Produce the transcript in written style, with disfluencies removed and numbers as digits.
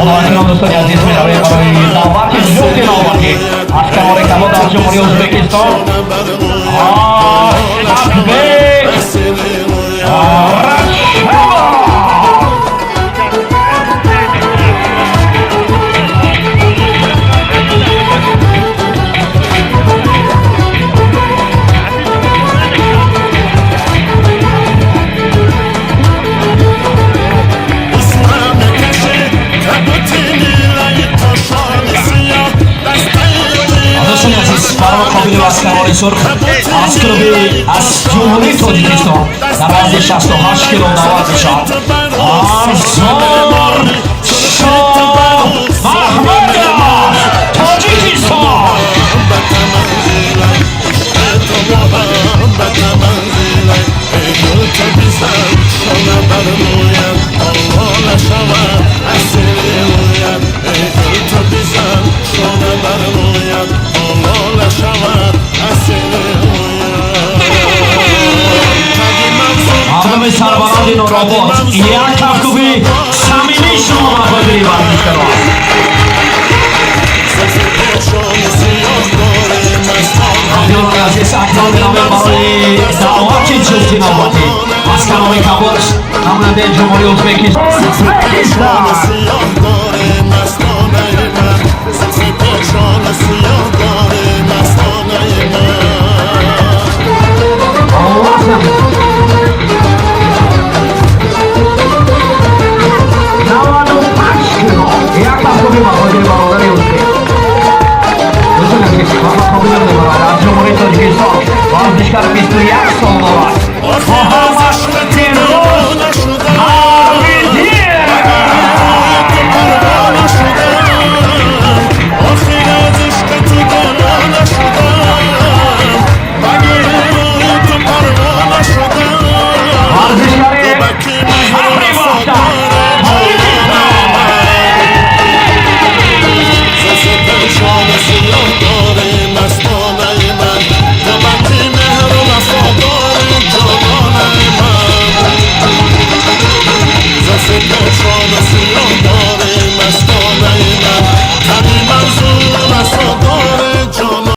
Ҳоло акнун, дӯстони азиз, меравем барои даъвати ҷуфти навбатӣ аз канори Кабуд, аз Ҷумҳурии Ӯзбекистон, Асадбек Рашидов. Дӯстони азиз, бар муқобили аз канори сурх, аз клуби, аз Ҷумҳурии Тоҷикистон, дар вазни 68 кило даъват мешавад Арзор Шоҳмаҳмадов, Тоҷикистон. Мардуми сарбаланди Нуробод, як кафкӯби самимии шумо ба хотири варзишгаро аст. Ҳамдиёрони азиз, акнун меравем барои даъвати ҷуфти навбатӣ аз канори Кабуд, намояндаи Ҷумҳурии Ӯзбекистон. Ӯзбекистон.